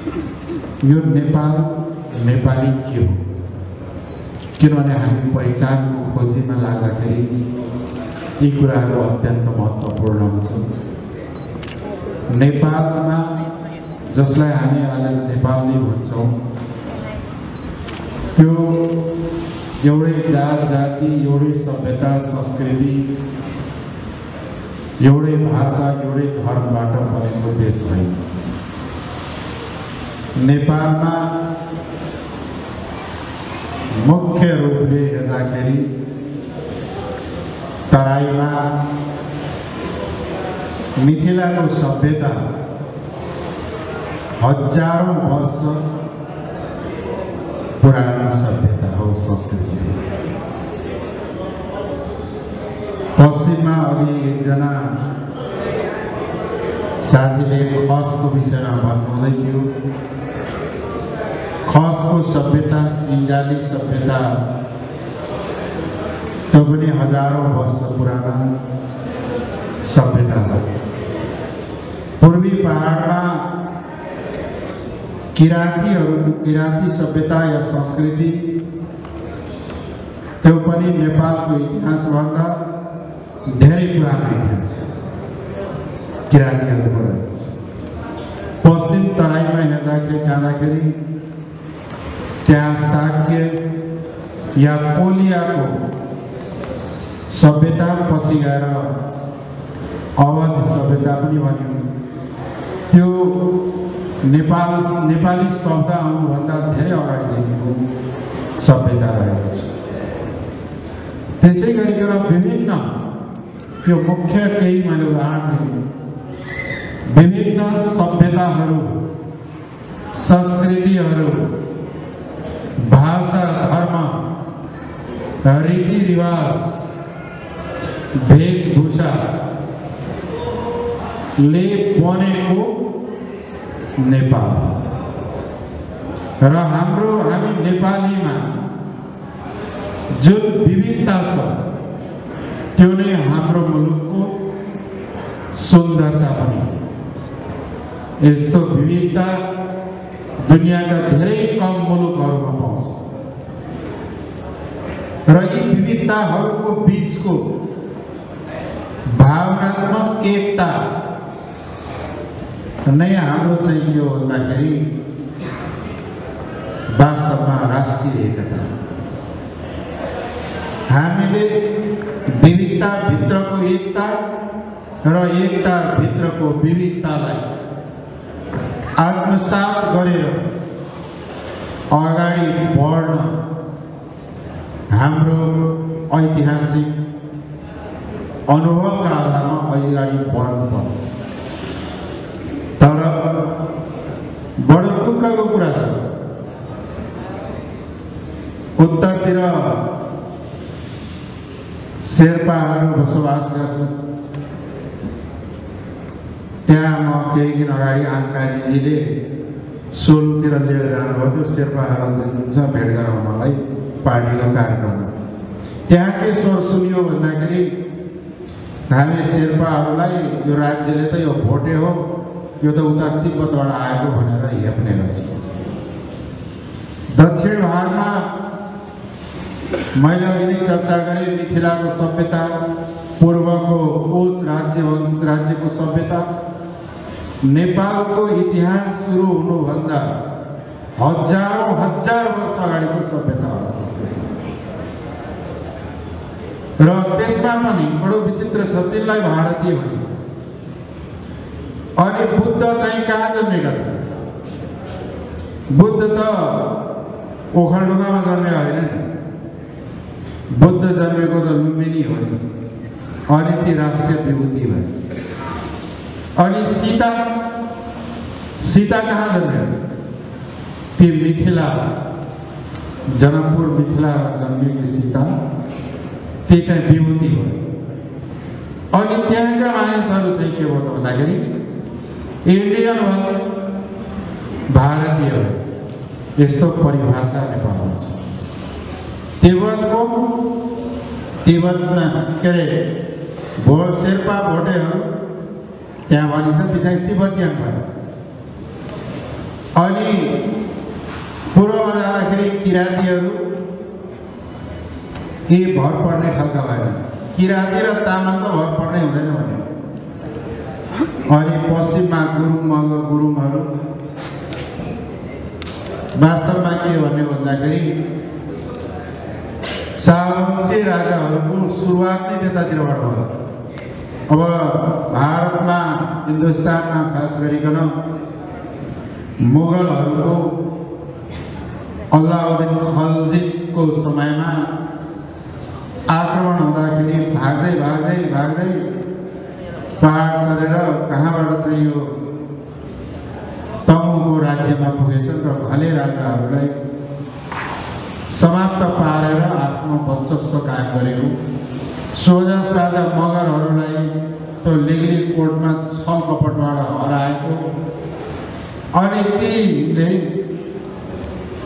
यो नेपाल नेपाली के हो किनभने हामी पहिचानको खोजीमा लाग्दाखेरि यी कुराहरू अत्यन्त महत्त्वपूर्ण हुन्छ। नेपालमा जसलाई हामी अहिले नेपाली भन्छौँ त्यो एउटै जात जाति एउटै सभ्यता संस्कृति एउटै भाषा एउटै धर्मबाट बनेको देश होइन। नेपालमा मुख्य रूपले हेर्दाखेरि तराईमा मिथिलाको सभ्यता हजारौं वर्ष पुरानो सभ्यता हो, संस्कृति हो। पश्चिममा अघि एकजना साथीले खसको विषयमा भन्नुहुँदै थियो। खसको सभ्यता सिङ्गाली सभ्यता त्यो पनि हजारौं वर्ष पुराना सभ्यता हो। पूर्वी पहाडमा किराँती सभ्यता या संस्कृति त्यो पनि नेपालको इतिहासभन्दा धेरै पुरानो इतिहास छ, किराँतीहरूको रहेको छ। पश्चिम तराईमा जाँदाखेरि त्यहाँ शाक्य या कोलियाको सभ्यता पछि गएर अवध सभ्यता पनि बन्यो। त्यो नेपाली शब्द आउनुभन्दा धेरै अगाडिदेखिको सभ्यता रहेको छ। त्यसै गरिकन विभिन्न यो मुख्य केही मैले उदाहरण दिएँ, विभिन्न सभ्यताहरू संस्कृतिहरू भाषा धर्म रीतिरिवाज वेशभूषाले बनेको नेपाल र हामी नेपालीमा जुन विविधता छ त्यो नै हाम्रो मुलुकको सुन्दरता पनि। यस्तो विविधता दुनियाँका धेरै कम मुलुकहरूमा पाउँछ र यी विविधताहरूको बीचको भावनात्मक एकता नै हाम्रो चाहिँ के हो भन्दाखेरि वास्तवमा राष्ट्रिय एकता। हामीले विविधता भित्रको एकता र एकता भित्रको विविधतालाई आत्मसात गरेर अगाडि बढ्न हाम्रो ऐतिहासिक अनुभवका आधारमा अगाडि बढ्नुपर्छ। तर बडो दुःखको कुरा छ, उत्तरतिर शेर्पाहरू बसोबास गर्छन्। त्यहाँ म केही दिन अगाडि आङ्काजीजीले सोलुतिर लिएर जानुभयो थियो शेर्पाहरूसँग भेट गराउनलाई पार्टीको कार्यक्रममा। त्यहाँ के स्वर सुनियो भन्दाखेरि हामी शेर्पाहरूलाई यो राज्यले त यो भोटे हो, यो त उता तिब्बतबाट आएको भनेर हेप्ने गर्छ। दक्षिण भागमा मैले अघि नै चर्चा गरेँ मिथिलाको सभ्यता, पूर्वको कोच राज्यको सभ्यता, नेपालको इतिहास सुरु हुनुभन्दा हजार वर्ष अगाडिको सभ्यता हो, संस्कृति। र त्यसमा पनि बडो विचित्र छ, तिनलाई भारतीय भनिन्छ। अनि बुद्ध चाहिँ कहाँ जन्मेका थिए? बुद्ध त ओखलढुङ्गामा जन्मेका होइन नि, बुद्ध जन्मेको त लुम्बिनी हो नि। अनि ती राष्ट्रिय विभूति भए। अनि सीता कहाँ जन्मेका थिए? ती मिथिला जनकपुर मिथिलामा जन्मेकी सीता, ती चाहिँ विभूति हो। अनि त्यहाँका मानिसहरू चाहिँ के हो त भन्दाखेरि इन्डियन हो, भारतीय हो। यस्तो परिभाषा नेपालमा छ। तिब्बतमा के अरे शेर्पा भोटेहरू त्यहाँ भनिन्छ ती चाहिँ तिब्बतियन भयो। अनि पूर्वमा जाँदाखेरि किराँतीहरू यी भर पर्ने खालका भएन। किराँती र तामाङ त भर पर्ने हुँदैन भन्यो। अनि पश्चिममा गुरुङहरू वास्तवमा के भन्यो भन्दाखेरि शाहवंशी राजाहरूको सुरुवात नै त्यतातिरबाट भयो। अब भारतमा हिन्दुस्तानमा खास गरिकन मुगलहरूको अल्लाउद्दिन खलजीको समयमा आक्रमण हुँदाखेरि भाग्दै भाग्दै भाग्दै पहाड चढेर कहाँबाट चाहिँ यो तमुको राज्यमा पुगेछन् र घले राजाहरूलाई समाप्त पारेर आफ्नो वर्चस्व कायम गरेको सोझा साझा मगरहरूलाई त्यो लिगली कोर्टमा छल कपटबाट हराएको अनि तीले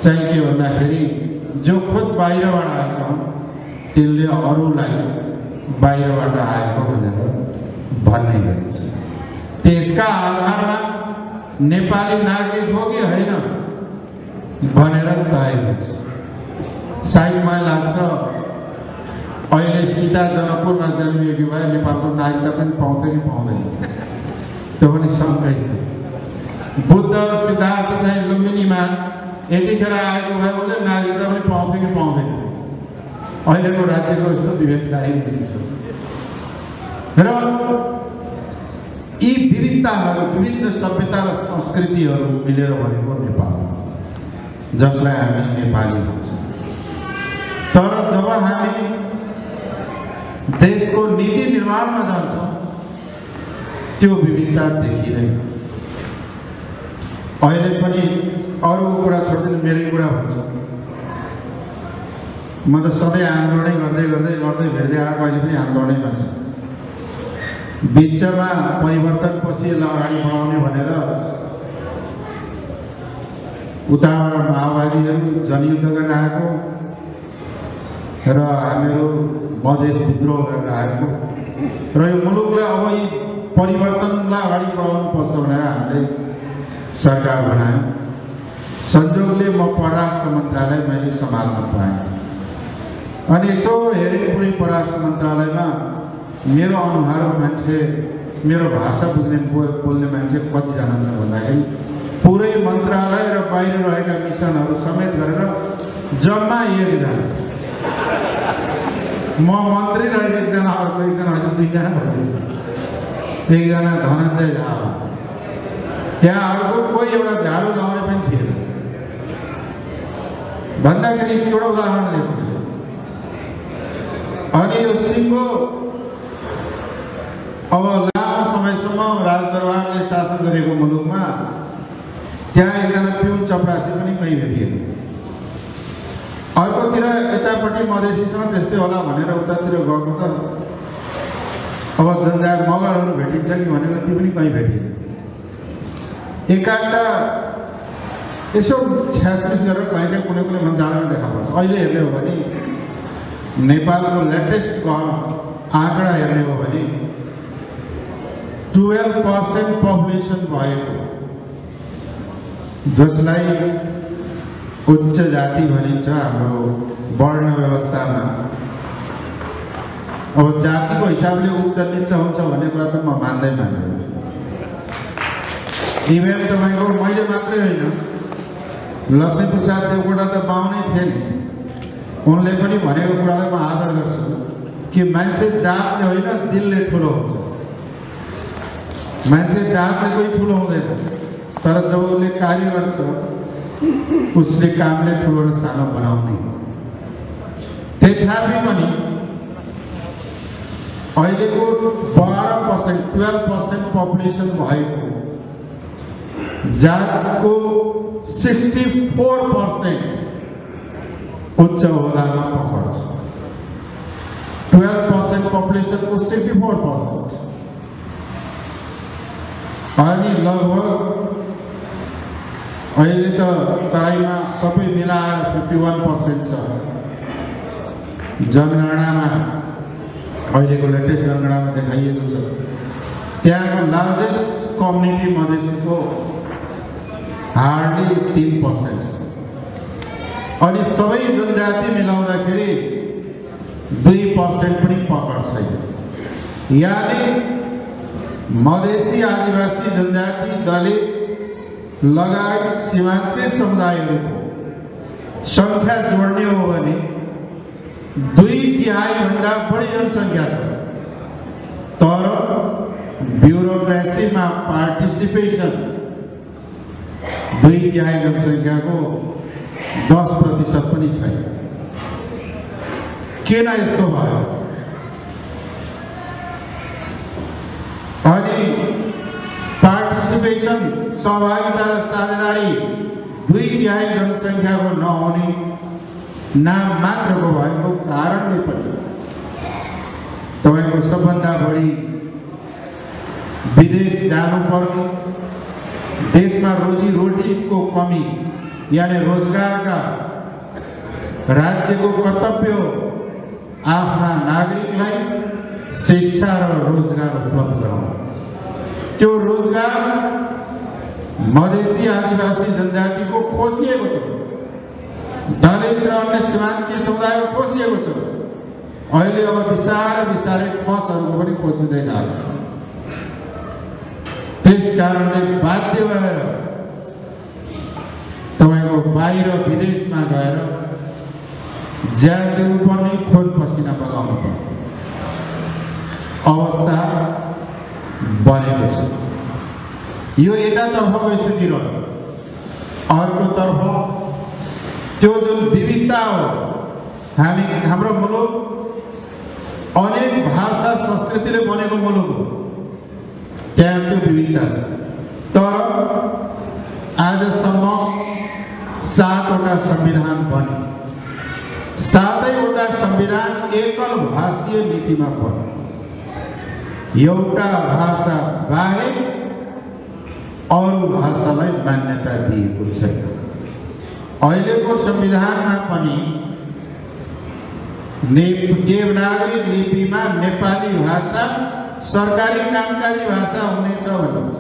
चाहिँ के भन्दाखेरि जो खुद बाहिरबाट आएका हुन् त्यसले अरूलाई बाहिरबाट आएको भनेर भन्ने गरिन्छ। त्यसका आधारमा नेपाली नागरिक हो कि होइन भनेर तय हुन्छ। सायद मलाई लाग्छ अहिले सीता जनकपुरमा जन्मिएकी भए नेपालको नागरिकता पनि पाउँथ्यो कि पाउँदैन त्यो पनि शङ्कै छ। बुद्ध सिद्धार्थ चाहिँ लुम्बिनीमा यतिखेर आएको भए उसले नागरिकता पनि पाउँथ्यो कि पाउँदैन थियो। अहिलेको राज्यको यस्तो विवेककारी नीति छ र यी विविधताहरू विविध सभ्यता र संस्कृतिहरू मिलेर बनेको नेपाल जसलाई हामी नेपाली भन्छौँ। तर जब हामी देशको नीति निर्माणमा जान्छौँ त्यो विविधता देखिँदैन। अहिले पनि अरूको कुरा छोड्दिनु मेरै कुरा भन्छु। म त सधैँ आन्दोलनै गर्दै भेट्दै आएको अहिले पनि आन्दोलनैमा छु। बिचमा परिवर्तन पछि यसलाई अगाडि बढाउने भनेर उताबाट माओवादीहरू जनयुद्ध गरेर आएको र हामीहरू मधेस विद्रोह गरेर आएको र यो मुलुकलाई अब यी परिवर्तनलाई अगाडि बढाउनु पर्छ भनेर हामीले सरकार बनायौँ। संयोगले म परराष्ट्र मन्त्रालय मैले सम्हाल्न पाएँ अनि यसो हेरेँ पुरै परराष्ट्र मन्त्रालयमा मेरो अनुहारको मान्छे मेरो भाषा बुझ्ने बोल्ने मान्छे कतिजना छ भन्दाखेरि पुरै मन्त्रालय र बाहिर रहेका मिसनहरू समेत गरेर जम्मा एकजना। म मन्त्री रहेको एकजना अर्को एकजना हजुर दुईजना भइदिन्छ। एकजना धनञ्जय झा हुन्छ। त्यहाँ अर्को कोही एउटा झाडु लाउने पनि थिएन भन्दाखेरि एउटा उदाहरण दिएको। अनि यो सिङ्गो अब लामो समयसम्म राजदरबारले शासन गरेको मुलुकमा त्यहाँ एकजना पिउन चपरासी पनि कहीँ भेटिएन। अर्कोतिर यतापट्टि मधेसीसँग त्यस्तै होला भनेर उतातिर गएको त अब जनजात मगरहरू भेटिन्छ कि भनेको त्यो पनि कहीँ भेटिएन। एकाटा यसो छ्यासपिस गरेर कहीँ कुनै कुनै मन्त्रालयमा देखा पर्छ। अहिले हेर्ने हो भने नेपालको लेटेस्ट आँकडा हेर्ने हो भने 12% पपुलेसन भएको जसलाई उच्च जाति भनिन्छ हाम्रो वर्ण व्यवस्थामा। अब जातिको हिसाबले उच्च निच्च हुन्छ भन्ने कुरा त म मान्दैन। इभेन तपाईँको मैले मात्रै होइन लक्ष्मीप्रसाद देवकोटा त बाहुनै थिए नि उनले पनि भनेको कुरालाई म आदर गर्छु कि मान्छे जातले होइन दिलले ठुलो हुन्छ। मान्छे जातले कोही ठुलो हुँदैन तर जब उसले कार्य गर्छ उसले कामले ठुलो र सानो बनाउने। तथापि पनि अहिलेको 12% पपुलेसन भएको जातको 64% उच्च ओहदामा पकड छ। 12% पपुलेसनको 64% अनि लगभग अहिले त तराईमा सबै मिलाएर 51% छ। जनगणनामा अहिलेको लेटेस्ट जनगणनामा देखाइएको छ त्यहाँको लार्जेस्ट कम्युनिटी मधेसीको हार्डली 3% छ। अनि सबै जनजाति मिलाउँदाखेरि 2% पनि पकड छैन। यानी मधेसी आदिवासी जनजाति दलित लगायत सीमान्तय समुदायहरूको संख्या जोड्ने हो भने 2/3 भन्दा बढी जनसङ्ख्या छ। तर ब्युरोक्रेसीमा पार्टिसिपेसन 2/3 जनसङ्ख्याको 10% पनि छैन। किन यस्तो भयो? अनि पार्टिसिपेसन सहभागिता र साझेदारी 2/3 जनसङ्ख्याको नहुने नाम मात्रको भएको कारणले पनि तपाईको सबभन्दा बढी विदेश जानुपर्ने, देशमा रोजीरोटीको कमी यानी रोजगारका राज्यको कर्तव्य आफ्ना नागरिकलाई शिक्षा र रोजगार उपलब्ध गराउनु। त्यो रोजगार मधेसी आदिवासी जनजातिको खोसिएको छ, दलित र अन्य सीमान्तय समुदायको खोसिएको छ। अहिले अब बिस्तारै खसहरूको पनि खोसिँदै गएको छ। त्यस कारणले बाध्य भएर तपाईको बाहिर विदेशमा गएर ज्यान दिनुपर्ने, खुन पसिना बगाउनु पर्ने अवस्था बनेको छ। यो एकातर्फको स्थिति रह्यो। अर्कोतर्फ त्यो जुन विविधता हो, हाम्रो मुलुक अनेक भाषा संस्कृतिले बनेको मुलुक हो, त्यहाँ त्यो विविधता छ। तर आजसम्म 7वटा संविधान बने, 7वटा संविधान एकल भाषीय नीतिमा बने। एउटा भाषा बाहेक अरू भाषालाई मान्यता दिएको छैन। अहिलेको संविधानमा पनि देवनागरी लिपिमा नेपाली भाषा सरकारी कामकाजी भाषा हुनेछ भनेको छ।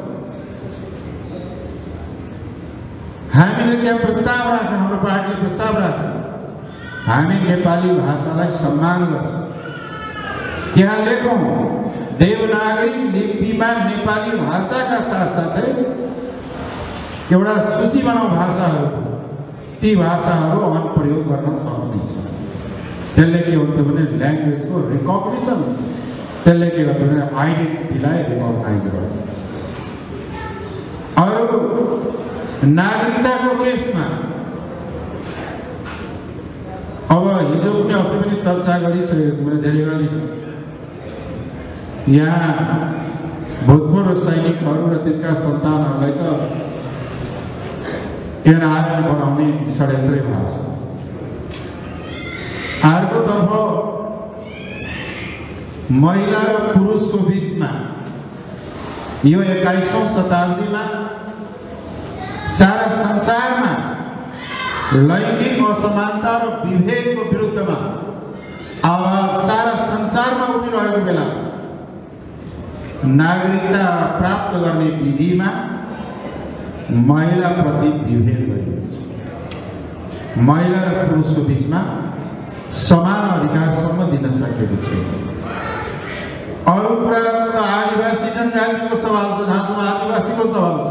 हामीले त्यहाँ प्रस्ताव राख्यौँ, हाम्रो पार्टीले प्रस्ताव राख्यौँ, हामी नेपाली भाषालाई सम्मान गर्छौँ। त्यहाँ लेखौँ देवनागरी लिपिमा नेपाली भाषाका साथसाथै एउटा सूची बनाऊ भाषाहरू, ती भाषाहरू अनुप्रयोग गर्न सक्नेछ। त्यसले के हुन्छ भने ल्याङ्ग्वेजको रिकग्निसन, त्यसले के गर्छ भने आइडेन्टिटीलाई रिकग्नाइज गर्छ। अरू नागरिकताको केसमा अब हिजो पनि अस्ति पनि चर्चा गरिसकेको छु मैले धेरै गरी। यहाँ भूतपूर्व सैनिकहरू र तिनका सन्तानहरूलाई त एनआरएल बनाउने षड्यन्त्रै भएको छ। अर्कोतर्फ महिला र पुरुषको बीचमा यो 21औं शताब्दीमा सारा संसारमा लैंगिक असमानता र विभेदको विरुद्धमा आवाज सारा संसारमा उठिरहेको बेला नागरिकता प्राप्त गर्ने विधिमा महिलाप्रति विभेद गरिएको छ। महिला र पुरुषको बीचमा समान अधिकारसम्म दिन सकेको छैन। अरू कुरा त आदिवासी जनजातिको सवाल छ, जहाँसम्म आदिवासीको सवाल छ।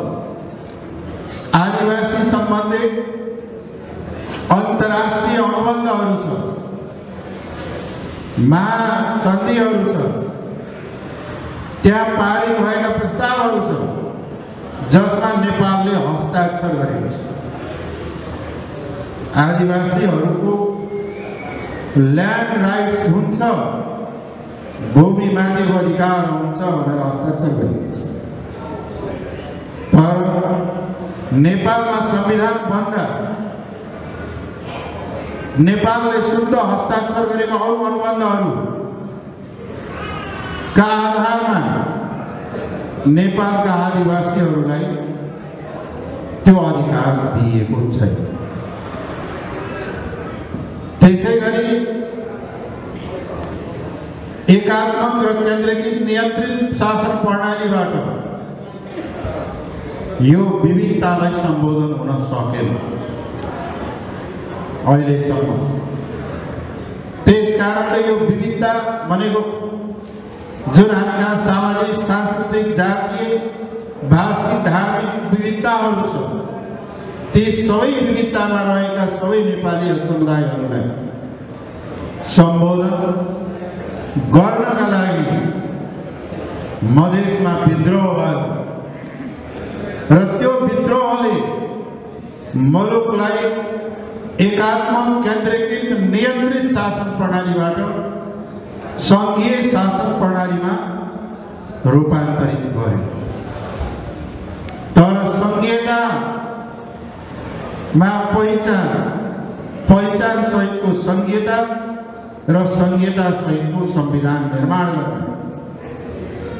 आदिवासी सम्बन्धित अन्तर्राष्ट्रिय अनुबन्धहरू छ, महासन्धिहरू छ, त्यहाँ पारित भएका प्रस्तावहरू छ जसमा नेपालले हस्ताक्षर गरेको छ। आदिवासीहरूको ल्यान्ड राइट्स हुन्छ, भूमिमाथिको अधिकार हुन्छ भनेर हस्ताक्षर गरिएको छ। तर नेपालमा संविधान बन्दा नेपालले शुद्ध हस्ताक्षर गरेका अरू अनुबन्धहरूका आधारमा नेपालका आदिवासीहरूलाई त्यो अधिकार दिएको छैन। त्यसैगरी एकात्मक र केन्द्रीकृत नियन्त्रित शासन प्रणालीबाट यो विविधतालाई सम्बोधन हुन सकेन अहिलेसम्म। त्यसकारणले यो विविधता भनेको जुन हामीका सामाजिक सांस्कृतिक जातीय भाषिक धार्मिक विविधताहरू छ, ती सबै विविधतामा रहेका सबै नेपाली समुदायहरूलाई सम्बोधन गर्नका लागि मधेसमा विद्रोह भयो र त्यो विद्रोहले मुलुकलाई एकात्मक केन्द्रीकृत नियन्त्रित शासन प्रणालीबाट सङ्घीय शासन प्रणालीमा रूपान्तरित गर्यो। तर सङ्घीयतामा पहिचान सहितको सङ्घीयता र सङ्घीयता सहितको संविधान निर्माण गर्ने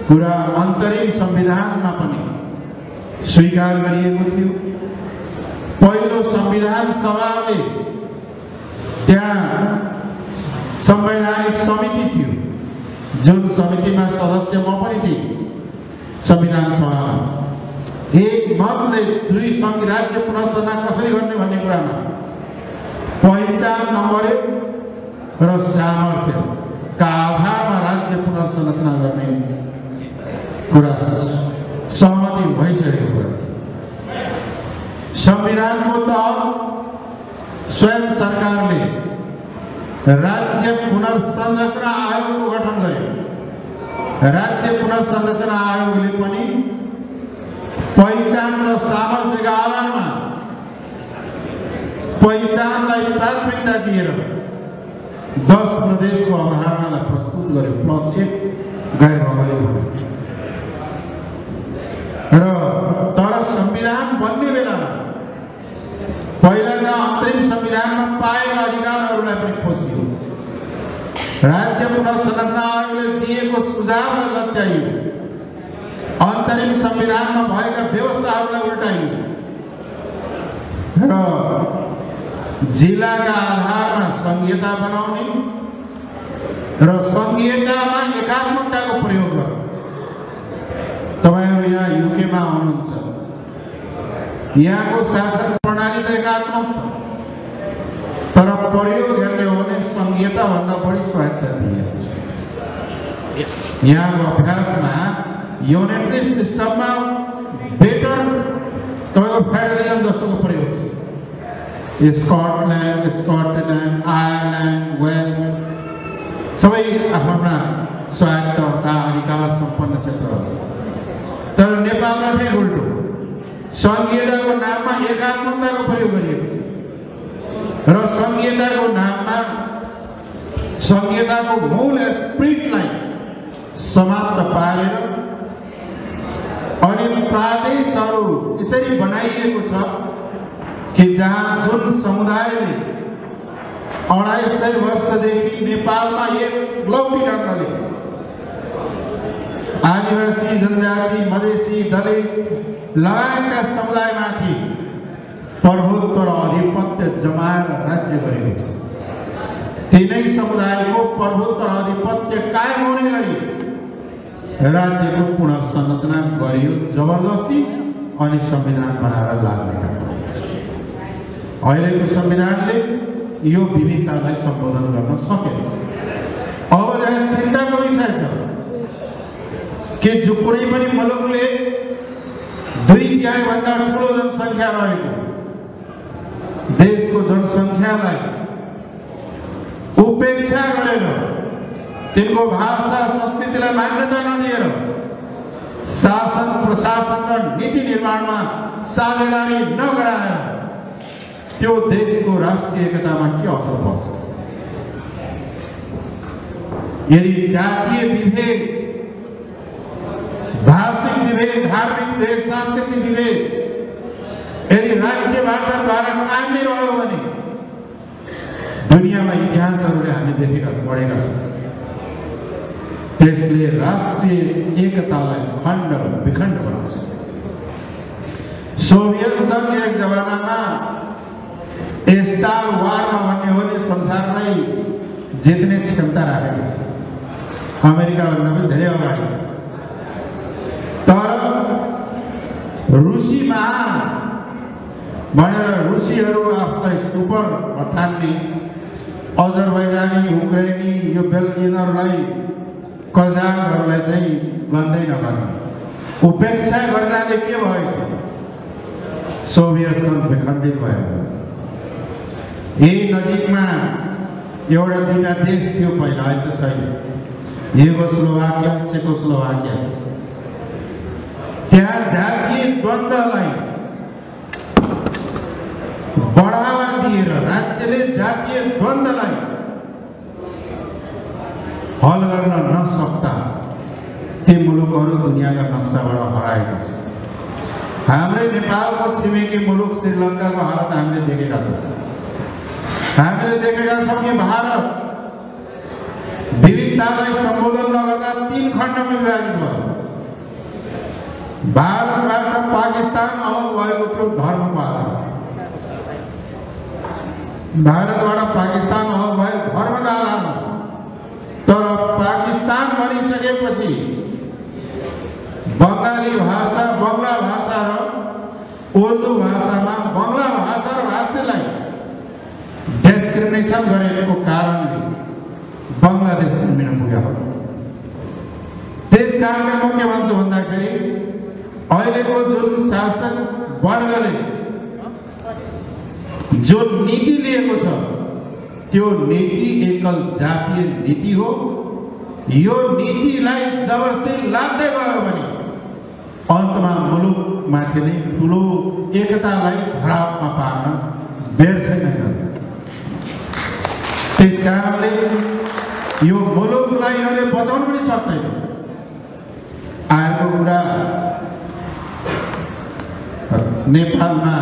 कुरा अन्तरिम संविधानमा पनि स्वीकार गरिएको थियो। पहिलो संविधान सभाले त्यहाँ संवैधानिक समिति थियो, जुन समितिमा सदस्य म पनि थिएँ। संविधान सभामा एक मतले दुई संघ राज्य पुनर्संरचना कसरी गर्ने भन्ने कुरामा पहिचान नम्बर र सामर्थ्यका आधारमा राज्य पुनर्संरचना गर्ने कुरा सहमति भइसकेको कुरा थियो। संविधानको तहत स्वयं सरकारले राज्य पुनर्संरचना आयोगको गठन गर्यो। राज्य पुनर्संरचना आयोगले पनि पहिचान र सामर्थ्यका आधारमा पहिचानलाई प्राथमिकता दिएर 10 प्रदेशको अवधारणालाई प्रस्तुत गर्यो, +1 गैर भौगोलिक भयो। र तर संविधान बन्ने बेलामा पहिलाका अन्तरिम संविधानमा पाएका अधिकारहरूलाई पनि खोसियो। राज्य पुनर्संरचना आयोगले दिएको सुझावलाई लत्याइयो, अन्तरिम संविधानमा भएका व्यवस्थाहरूलाई उल्टाइयो र जिल्लाका आधारमा संघीयता बनाउने र संघीयतामा एकात्मकताको प्रयोग गर्यो। तपाईहरु यहाँ युकेमा हुनुहुन्छ, यहाँको शासन प्रणाली त एकात्मक छ, तर प्रयोग हेर्ने हो भने संघीयता भन्दा बढी स्वायत्तता दिएको छ। यहाँको अभ्यासमा युनिटरी सिस्टममा बेटर तपाईको फेडरलिजम जस्तोको प्रयोग छ। स्कटल्यान्ड, आयरल्यान्ड, वेल्स सबै आफ्ना स्वायत्तता अधिकार सम्पन्न क्षेत्रहरू छ। तर नेपालमा फेरि उल्टो, संघीयताको नाममा एकात्मकताको प्रयोग गरिएको छ र संघीयताको नाममा संघीयताको मूल स्पिरिटलाई समाप्त पारेर अनि प्रदेशहरू यसरी बनाइएको छ कि जहाँ जुन समुदायले 250 वर्षदेखि नेपालमा एकलौटी ढङ्गले आदिवासी, जनजाति, मधेसी, दलित लगायतका समुदायमाथि प्रभुत्व र आधिपत्य जमाएर राज्य गरेको छ, तिनै समुदायको प्रभुत्व र आधिपत्य कायम हुने गरी राज्यको पुनर्संरचना गरियो जबरजस्ती अनि संविधान बनाएर लाग्ने काम गरेको छ। अहिलेको संविधानले यो विविधतालाई सम्बोधन गर्न सकेन। अब यहाँ चिन्ताको विषय छ कि जो कुनै पनि मुलुकले 2/3 भन्दा ठुलो जनसङ्ख्या रहेको देशको जनसङ्ख्यालाई उपेक्षा गरेर तिनको भाषा संस्कृतिलाई मान्यता नदिएर शासन प्रशासन र नीति निर्माणमा साझेदारी नगराएर त्यो देशको राष्ट्रिय एकतामा के असर पर्छ? यदि जातीय विभेद, भाषिक विभेद, धार्मिक विभेद, सांस्कृतिक विभेद यदि राज्यद्वारा कायम नै रह्यो भने दुनियाँमा इतिहासहरूले हामी देखेका पढेका छौँ, त्यसले राष्ट्रिय एकतालाई खण्ड विखण्ड बनाउँछ। सोभियत संघ एक जमानामा स्टार वारमा भन्ने हो भने संसारमै जित्ने क्षमता राखेको छ, अमेरिका भन्दा पनि धेरै अगाडि। तर रुसी महान भनेर रुसीहरू आफूलाई सुपर ठान्ने, अजरबैजानी, युक्रेनी, यो बेल्जियनहरूलाई, कजाकहरूलाई चाहिँ गन्दै नगर्ने, उपेक्षा गर्नाले के भएछ? सोभियत सङ्घ विखण्डित भयो। यही नजिकमा एउटा दुईटा देश थियो पहिला, अहिले त छैन। युगोस्लोभाकिया, चेकोस्लोभाकिया थियो। त्यहाँ जातीय द्वन्द्वलाई बढावा दिएर राज्यले जातीय द्वन्द्वलाई हल गर्न नसक्दा ती मुलुकहरू दुनियाँका नक्साबाट हराएका छन्। हाम्रै नेपालको छिमेकी मुलुक श्रीलङ्काको हालत हामीले देखेका छौँ। हामीले देखेका छौँ कि भारत विविधतालाई सम्बोधन नगर्दा 3 खण्डमा विभाजित भयो। भारतबाट पाकिस्तान अलग भएको थियो धर्मको आधारमा। भारतबाट पाकिस्तान अलग भयो धर्मका आधारमा। तर पाकिस्तान बनिसकेपछि बङ्गाली भाषा, बङ्गला भाषा र उर्दू भाषामा बङ्गला भाषा र भाषीलाई डिस्क्रिमिनेसन गरेको कारणले बङ्गलादेश जन्मिन पुग्यो। त्यस कारणले म के भन्छु भन्दाखेरि अहिलेको जुन शासक वर्गले जो नीति लिएको छ त्यो नीति एकल जातीय नीति हो। यो नीतिलाई जबरजस्ती लाद्दै गयो भने अन्तमा मुलुकमाथि नै ठुलो एकतालाई खराबमा पार्न बेर छैन। त्यस कारणले यो मुलुकलाई यिनीहरूले बचाउन पनि सक्दैन। आएको कुरा नेपालमा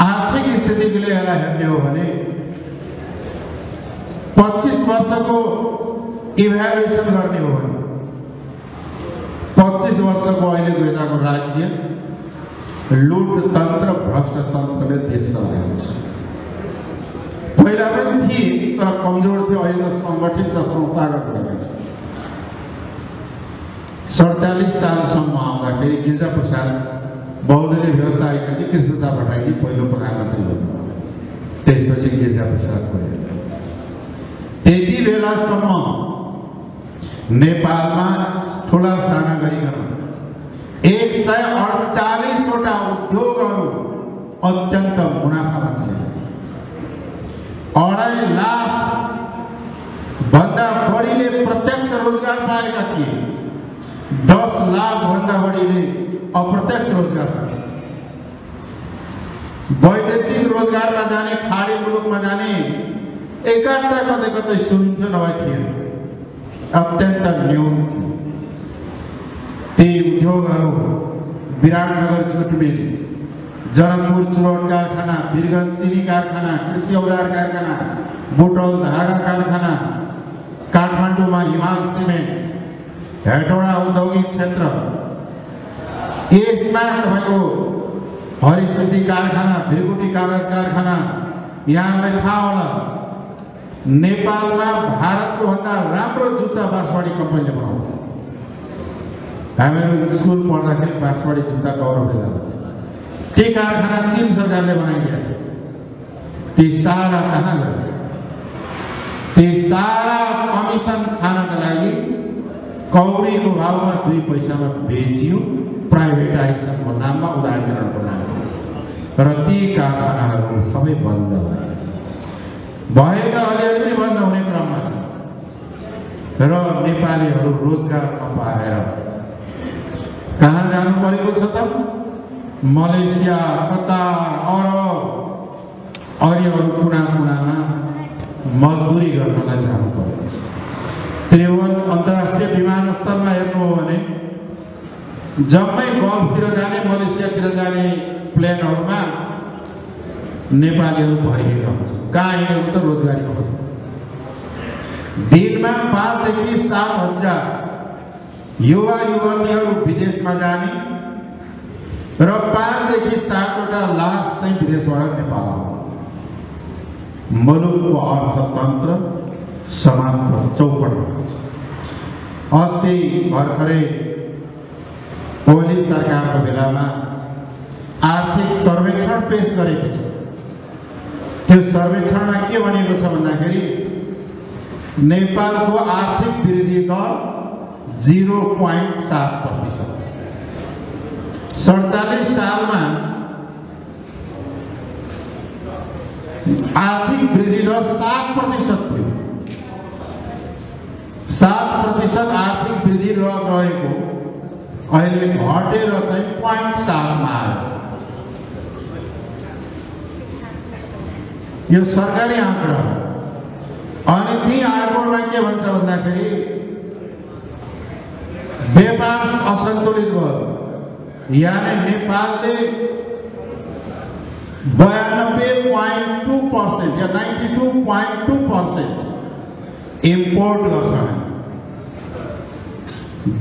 आर्थिक स्थितिले यसलाई हेर्ने हो भने 25 वर्षको इभ्यालुएसन गर्ने हो भने 25 वर्षको अहिलेको यताको राज्य लुटतन्त्र, भ्रष्टतन्त्रले देश चलाएको छ। पहिला पनि थिए तर कमजोर थियो, अहिले त सङ्गठित र संस्थागत भएको छ। 47 सालसम्म आउँदाखेरि गिरिजाप्रसाद बहुदलीय व्यवस्था आइसके कृष्णप्रसाद भट्टराईजी पहिलो प्रधानमन्त्री बन्नुभयो। त्यसपछि गिरिजाप्रसाद गयो। त्यति बेलासम्म नेपालमा ठुला साना गरिकन 148वटा उद्योगहरू अत्यन्त मुनाफामा चलेका थिए। 2.5 लाख भन्दा बढीले प्रत्यक्ष रोजगार पाएका थिए। 10 लाख भन्दा बढीले अप्रत्यक्ष रोजगार पाए। वैदेशिक रोजगारमा जाने, खाडी मुलुकमा जाने एकाटा कतै कतै सुनिन्थ्यो, नभए थिएन, अत्यन्त न्यून थियो। ती उद्योगहरू विराटनगर जुट मिल, जनकपुर चुरोट कारखाना, वीरगञ्ज चिनी कारखाना, कृषि औजार कारखाना, बुटौल धागा कारखाना, काठमाडौँमा हिमाल सिमेन्ट, हेटौडा औद्योगिक क्षेत्र, यसमा तपाईँको हरिसिद्धि कारखाना, भृगुटी कागज कारखाना। यहाँलाई थाहा होला नेपालमा भारतको भन्दा राम्रो जुत्ता बाँसवाडी कम्पनीले बनाउँछ। हामीहरू स्कुल पढ्दाखेरि बाँसवाडी जुत्ता गौरवले लगाउँछ। ती कारखाना चीन सरकारले बनाइदिएको थियो। ती सारा कहाँ गयो? ती सारा कमिसन खानका लागि कौडीको भावमा 2 पैसामा बेचियो, प्राइभेटाइजेसनको नाममा, उदारीकरणको नाममा। र ती कारखानाहरू सबै बन्द भए। भएका अलिअलि पनि बन्द हुने क्रममा छ। र नेपालीहरू रोजगार नपाएर कहाँ जानु परेको छ त? मलेसिया, कतार, अरब, अरू कुना कुनामा मजदुरी गर्नलाई जानु परेको छ। त्रिभुवन अन्तर्राष्ट्रिय विमानस्थलमा हेर्नु हो भने जम्मै गल्फतिर जाने, मलेसियातिर जाने प्लेनहरूमा नेपालीहरू भरिएका हुन्छन्। कहाँ हिँडेको त? रोजगारीको खोजमा। दिनमा 5 देखि 7 हजार युवा युवतीहरू विदेशमा जाने र 5 देखि 7वटा लाख चाहिँ विदेशबाट नेपाल आउने। मुलुकको अर्थतन्त्र समाप्त चौपट भएको छ। अस्ति भर्खरै ओली सरकारको बेलामा आर्थिक सर्वेक्षण पेश गरेको छ। त्यो सर्वेक्षणमा के भनेको छ भन्दाखेरि नेपालको आर्थिक वृद्धि दर 0.7%। 47 सालमा आर्थिक वृद्धि दर 7% थियो। 7% आर्थिक वृद्धि रहेको अहिले घटेर चाहिँ 0.7 मा आयो। यो सरकारी आँकडा हो। अनि ती आँकडमा के भन्छ भन्दाखेरि व्यापार असन्तुलित भयो, यानी नेपालले 92.2% या 92.2% इम्पोर्ट गर्छ।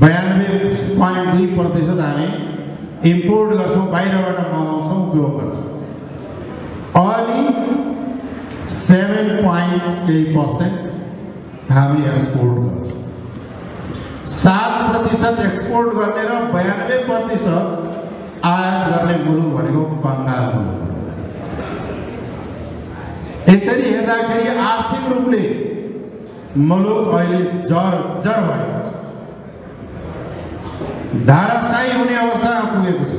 92.2% हामी इम्पोर्ट गर्छौँ, बाहिरबाट मगाउँछौँ, उपयोग गर्छौँ। अनि 7.8% हामी एक्सपोर्ट गर्छौँ। 7% एक्सपोर्ट गर्ने र 92% आयात गर्ने मुलुक भनेको बङ्गाल मुलुक हो। यसरी हेर्दाखेरि आर्थिक रूपले मुलुक अहिले जर्जर भएको छ, धाराशायी हुने अवस्थामा पुगेको छ।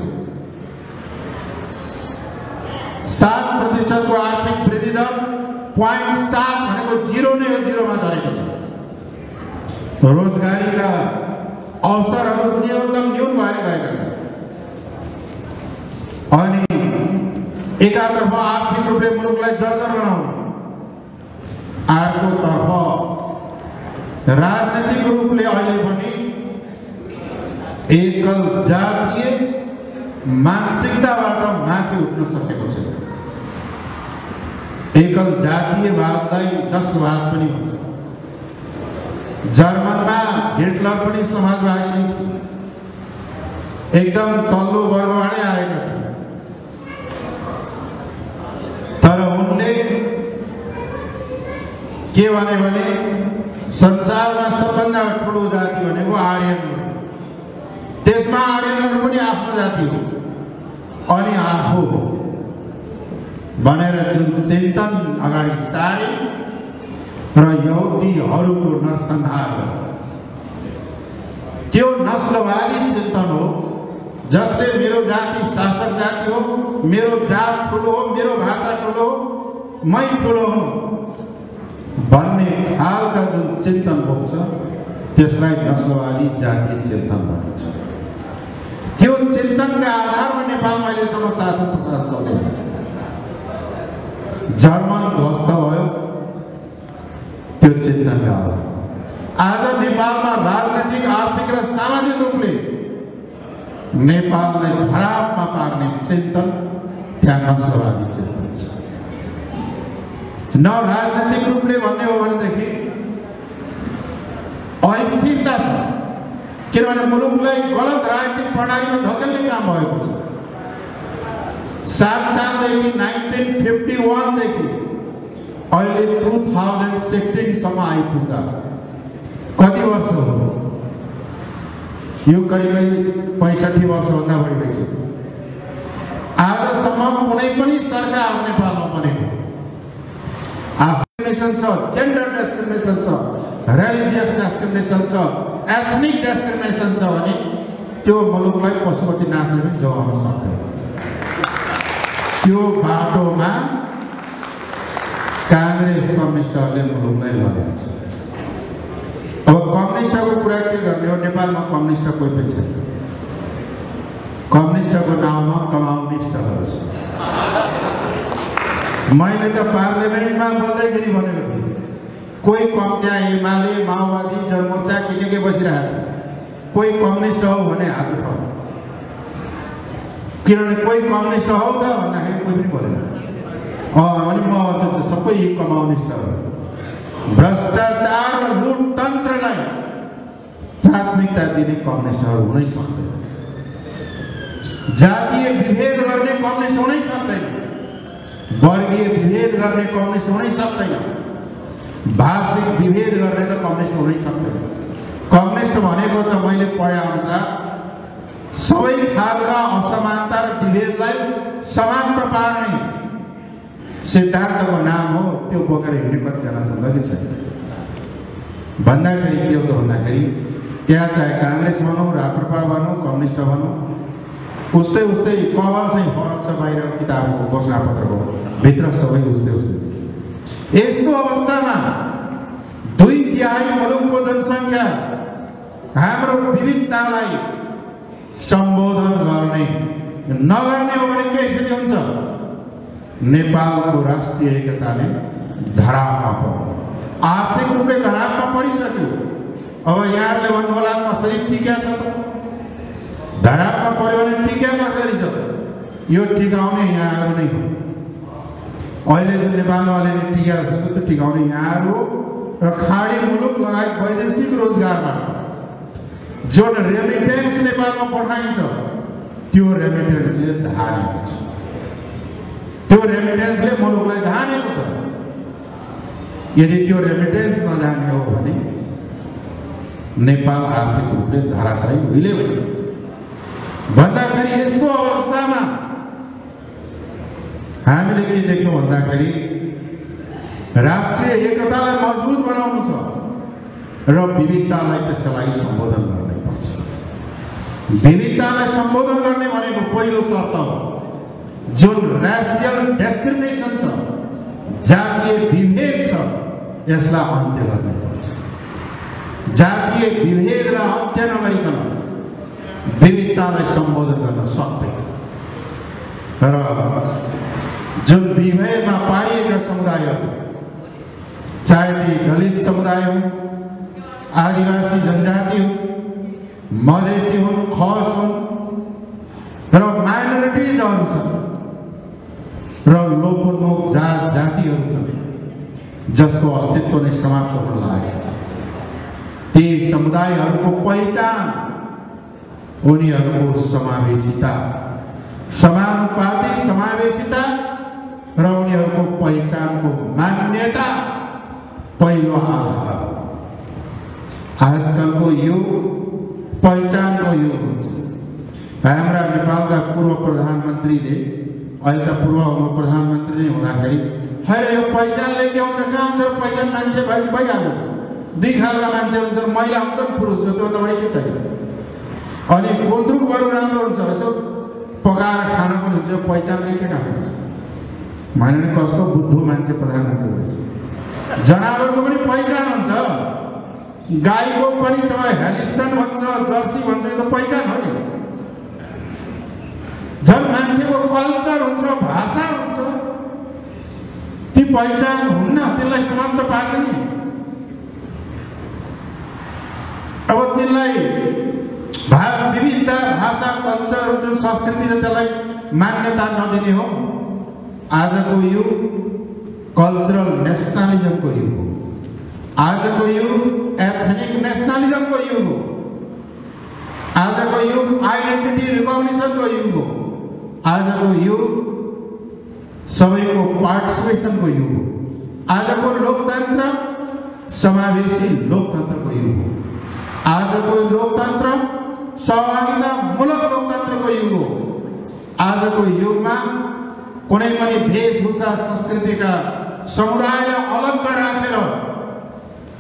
7% को आर्थिक वृद्धि दर 0.7 भनेको 0 नै हो, 0 मा झरेको छ। रोजगारीका अवसरहरू न्यूनतम न्यून भएर गएका छन्। अनि एकातर्फ आर्थिक रूपले मुलुकलाई जर्जर बनाउने, अर्कोतर्फ राजनीतिक रूपले अहिले पनि एकल जातीय मानसिकताबाट माथि उठ्न सकेको छैन। एकल जातीयवादलाई नस्लवाद पनि भन्छ। जर्मनमा हिटलर पनि समाजवादी नै थिए, एकदम तल्लो वर्गबाटै आएका थिए। तर उनले के भने संसारमा सबभन्दा ठुलो जाति भनेको आर्यन हो, त्यसमा आर्यनहरू पनि आफ्नो जाति हो अनि आफू हो भनेर जुन चिन्तन अगाडि सारे र यहुदीहरूको नरसंहार गर्यो, त्यो नस्लवादी चिन्तन हो। जसले मेरो जाति शासक जाति हो, मेरो जात ठुलो हो, मेरो भाषा ठुलो हो, मै ठुलो हुँ भन्ने खालका जुन चिन्तन बोक्छ त्यसलाई नस्लवादी जातीय चिन्तन भनिन्छ। त्यो चिन्तनका आधारमा नेपालमा अहिलेसम्म शासन प्रशासन चल्दैन। जर्मन ध्वस्त भयो त्यो चिन्तनका आधारमा। आज नेपालमा राजनीतिक, आर्थिक र सामाजिक रूपले नेपाललाई खराबमा पार्ने चिन्तन त्यहाँ नस्लवादी चिन्तन छ। न राजनीतिक रूपले भन्ने हो भनेदेखि अस्थिरता छ, किनभने मुलुकलाई गलत राजनीतिक प्रणालीमा धकेल्ने काम भएको छ। 7 सालदेखि 1951 देखि अहिले 2016 सम्म आइपुग्दा कति वर्ष हो? यो करिब 65 वर्षभन्दा बढी भइसक्यो। आजसम्म कुनै पनि सरकार नेपालमा बनेको डिस्क्रिमिनेसन छ, जेन्डर डिस्क्रिमिनेसन छ, रिलिजियस डिस्क्रिमिनेसन छ, एथनिक डिस्क्रिमिनेसन छ भने त्यो मुलुकलाई पशुपतिनाथले पनि जोगाउन सक्दैन। त्यो बाटोमा कांग्रेस कम्युनिस्टहरूले मुलुकलाई लगेको छ। अब कम्युनिस्टको कुरा के गर्ने हो? नेपालमा कम्युनिस्ट कोही पनि छैन। कम्युनिस्टको नाउँमा कम्युनिस्टहरू छ। मैले त पार्लियामेन्टमा बोल्दैखेरि भनेको थिएँ, कोही त्यहाँ एमाले, माओवादी, जनमोर्चा के बसिरहेको थियो, कोही कम्युनिस्ट हो भने हात उठाउनु। किनभने कोही कम्युनिस्ट हो त भन्दाखेरि कोही पनि बोलेन। अनि म सबै कम्युनिस्टहरू भ्रष्टाचार र लुटतन्त्रलाई प्राथमिकता दिने कम्युनिस्टहरू हुनै सक्दैन। जातीय विभेद गर्ने कम्युनिस्ट हुनै सक्दैन। वर्गीय विभेद गर्ने कम्युनिस्ट हुनै सक्दैन। भाषिक विभेद गर्ने त कम्युनिस्ट हुनै सक्दैन। कम्युनिस्ट भनेको त मैले पढे अनुसार सबै खालका असमानता र विभेदलाई समाप्त पार्ने सिद्धान्तको नाम हो। त्यो बोकेर हिँड्ने कतिजना छन् कि छैन भन्दाखेरि के हो त भन्दाखेरि त्यहाँ चाहे काङ्ग्रेस भनौँ, राप्रपा भनौँ, कम्युनिस्ट भनौँ, उस्तै उस्तै कभर चाहिँ फरक छ। बाहिर किताबको घोषणापत्रको भित्र सबै उस्तै उस्तै। यस्तो अवस्थामा 2/3 मुलुकको जनसङ्ख्या हाम्रो विविधतालाई सम्बोधन गर्ने नगर्ने हो भने के स्थिति हुन्छ? नेपालको राष्ट्रिय एकताले धरापमा पर्यो, आर्थिक रूपले धरापमा परिसक्यो। अब यहाँहरूले भन्नु होला कसरी टिका छ त? धरापमा पर्यो भने टिका कसरी छ? यो टिकाउने यहाँहरू नै हो। अहिले चाहिँ नेपालमा अलिअलि टिका छ त्यो टिकाउने यहाँहरू हो र खाडी मुलुक लगायत वैदेशिक रोजगारबाट जुन रेमिटेन्स नेपालमा पठाइन्छ त्यो रेमिटेन्सले धानेको छ। त्यो रेमिटेन्सले मुलुकलाई धानेको छ। यदि त्यो रेमिटेन्स नजाने हो भने नेपाल आर्थिक रूपले धराशायी हुइले भइसक्यो। भन्दाखेरि यस्तो अवस्थामा हामीले के देख्यौँ भन्दाखेरि राष्ट्रिय एकतालाई मजबुत बनाउनु छ र विविधतालाई त्यसलाई सम्बोधन गर्नै पर्छ। विविधतालाई सम्बोधन गर्ने भनेको पहिलो शर्त हो जुन र्यासियल डिस्क्रिमिनेसन छ, जातीय विभेद छ, यसलाई अन्त्य गर्नै पर्छ। जातीय विभेदलाई अन्त्य नगरिकन विविधतालाई सम्बोधन गर्न सक्दैन। र जुन विभेदमा पारिएका समुदायहरू, चाहे ती दलित समुदाय हुन्, आदिवासी जनजाति हुन्, मधेसी हुन्, खस हुन् र माइनोरिटिजहरू छन् र लोपोन्मुख जात जातिहरू छन् जसको अस्तित्व नै समाप्त हुन लागेको छ। ती समुदायहरूको पहिचान, उनीहरूको समावेशिता, समानुपातिक समावेशिता र उनीहरूको पहिचानको मान्यता पहिलो आधार। आजकलको युग पहिचानको युग हुन्छ। हाम्रा नेपालका पूर्व प्रधानमन्त्रीले अहिले त पूर्व प्रधानमन्त्री नै हुँदाखेरि हैन यो पहिचानले के हुन्छ, कहाँ हुन्छ? पहिचान मान्छे भइहाल्यो। 2 खालका मान्छे हुन्छन्, महिला हुन्छन्, पुरुष हुन्छ, त्योभन्दा बढी के छैन। अनि गुन्द्रुक बरु राम्रो हुन्छ, यसो पकाएर खान पनि हुन्छ, पहिचानले के काम हुन्छ? मानिने कस्तो बुद्धु मान्छे प्रधानमन्त्री भएछ। जनावरको पनि पहिचान हुन्छ। गाईको पनि तपाईँ हेलिस्टन भन्छ, जर्सी भन्छ, यो त पहिचान हो नि। झन् मान्छेको कल्चर हुन्छ, भाषा हुन्छ, ती पहिचान हुन्न, त्यसलाई समाप्त पार्दैन। अब त्यसलाई विविधता, भाषा, कल्चर, जुन संस्कृति छ त्यसलाई मान्यता नदिने हो। आजको युग कल्चरल नेसनलिजमको युग हो। आजको युग एथनिक नेसनलिजमको युग हो। आजको युग आइडेन्टिटी रिकग्निसनको युग हो। आजको युग सबैको पार्टिसिपेसनको युग हो। आजको लोकतन्त्र समावेशी लोकतन्त्रको युग हो। आजको लोकतन्त्र सहभागितामूलक लोकतन्त्रको युग हो। आजको युगमा कुनै पनि वेशभूषा संस्कृतिका समुदायलाई अलग राखेर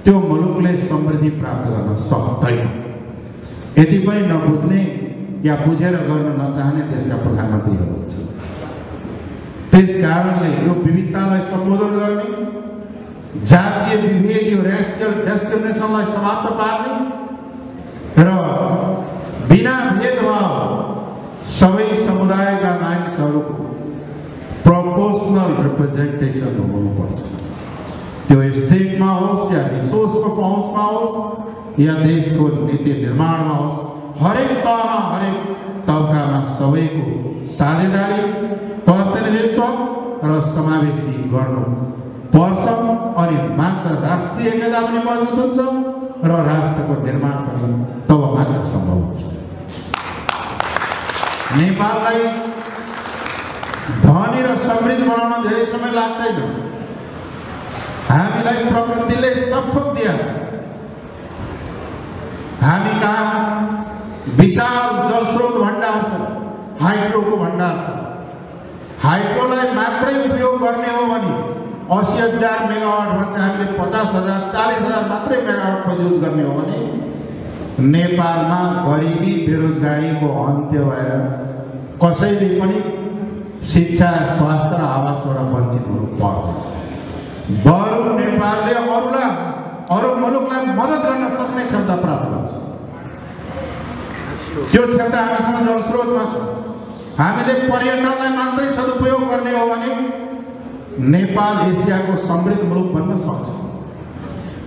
त्यो मुलुकले समृद्धि प्राप्त गर्न सक्दैन। यति पनि नबुझ्ने या बुझेर गर्न नचाहने देशका प्रधानमन्त्रीहरू छन्। त्यस कारणले यो विविधतालाई सम्बोधन गर्ने, जातीय विभेद, यो र्यासियल डिस्क्रिमिनेसनलाई समाप्त पार्ने र बिना भेदभाव सबै समुदायका मानिसहरूको प्रोपोर्सनल रिप्रेजेन्टेसन हुनुपर्छ। त्यो स्टेटमा होस् या रिसोर्सको पहुँचमा होस् या देशको नीति निर्माणमा होस्, हरेक तहमा, हरेक तबकामा सबैको साझेदारी, प्रतिनिधित्व र समावेशी गर्नु पर्छ। अनि मात्र राष्ट्रिय एकता पनि मजबुत हुन्छ र राष्ट्रको निर्माण पनि तब मात्र सम्भव हुन्छ। नेपाललाई धनी र समृद्ध बनाउन धेरै समय लाग्दैन। हामीलाई प्रकृतिले सब थोक दिएको छ। हामी कहाँ विशाल जलस्रोत भण्डार छ, हाइड्रोको भण्डार छ। हाइड्रोलाई मात्रै उपयोग गर्ने हो भने 80,000 मेगावाटमा चाहिँ हामीले 50,000 40,000 मात्रै मेगावाट प्रयोग गर्ने हो भने नेपालमा गरिबी बेरोजगारीको अन्त्य भएर कसैले पनि शिक्षा, स्वास्थ्य र आवासबाट वञ्चित हुनु पर्दैन। बरु नेपालले अरू मुलुकलाई मद्दत गर्न सक्ने क्षमता प्राप्त गर्छ। त्यो क्षमता हामीसँग जलस्रोतमा छ। हामीले पर्यटनलाई मात्रै सदुपयोग गर्ने हो भने नेपाल एसियाको समृद्ध मुलुक बन्न सक्छ।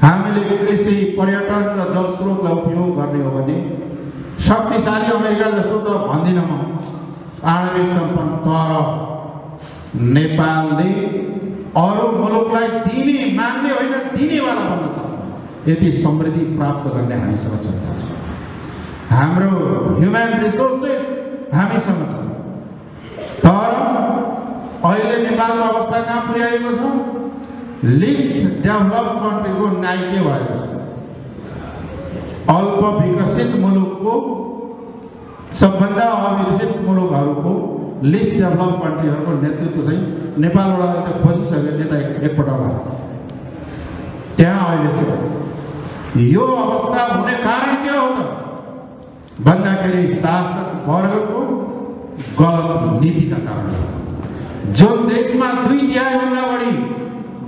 हामीले कृषि, पर्यटन र जलस्रोतलाई उपयोग गर्ने हो भने शक्तिशाली अमेरिका जस्तो त भन्दिनँ म आणविक सम्पन्न, तर नेपालले अरू मुलुकलाई दिने, माग्ने होइन दिनेवाला बन्न सक्छ। यति समृद्धि प्राप्त गर्ने हामीसँग क्षमता छ। हाम्रो ह्युमन रिसोर्सेस हामीसँग छ। तर अहिले नेपालको अवस्था कहाँ पुर्याएको छ? लिस्ट डेभलप कन्ट्रीको नाइके भएको छ। अल्प विकसित मुलुकको, सबभन्दा अविकसित मुलुकहरूको लिस्ट डेभलप कन्ट्रीहरूको नेतृत्व चाहिँ नेपालबाट त बसिसक्यो। नेता एकपल्ट भएको छ त्यहाँ अहिले छ। यो अवस्था हुने कारण के हो त भन्दाखेरि शासक वर्गको गलत नीतिका कारण। जुन देशमा 2/3 बढी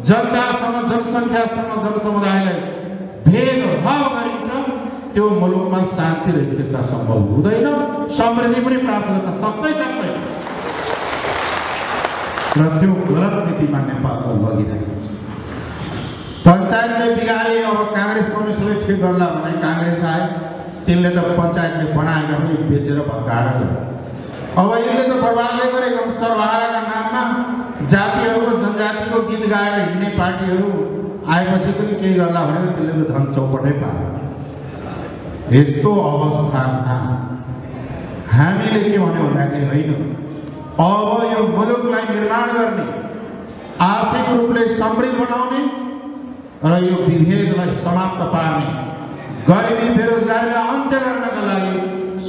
जनतासँग, जनसङ्ख्यासँग, जनसमुदायलाई भेदभाव गरिन्छ त्यो मुलुकमा शान्ति र स्थिरता सम्भव हुँदैन, समृद्धि पनि प्राप्त गर्न सक्दैन। र त्यो गलत नीतिमा नेपाललाई लगिरहेको छ। पञ्चायतले बिगारे, अब काङ्ग्रेस कम्युनिस्टले ठिक गर्ला भने काङ्ग्रेस आए, तिनले त पञ्चायतले बनाएका पनि बेचेर भत्काएर गयो। अब यसले त बर्बादले गरेको सर्वहाराका नाममा जातिहरूको, जनजातिको गीत गाएर हिँड्ने पार्टीहरू आएपछि पनि केही गर्ला भनेर त्यसले त धन चौपटै पार्यो। यस्तो अवस्थामा हामीले के भन्यो भन्दाखेरि होइन, अब यो मुलुकलाई निर्माण गर्ने, आर्थिक रूपले समृद्ध बनाउने र यो विभेदलाई समाप्त पार्ने, गरिबी बेरोजगारीलाई अन्त्य गर्नका लागि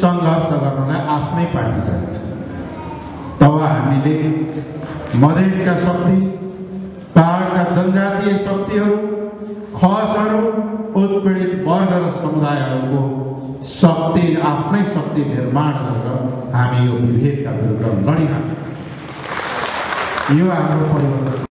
सङ्घर्ष गर्नलाई आफ्नै पार्टी चाहिन्छ। तब हामीले मधेसका शक्ति, पहाडका जनजातीय शक्तिहरू, खसहरू, उत्पीडित वर्ग र समुदायहरूको शक्ति, आफ्नै शक्ति निर्माण गरेर हामी यो विभेदका विरुद्ध लडिरहेका छौँ। यो हाम्रो परिवर्तन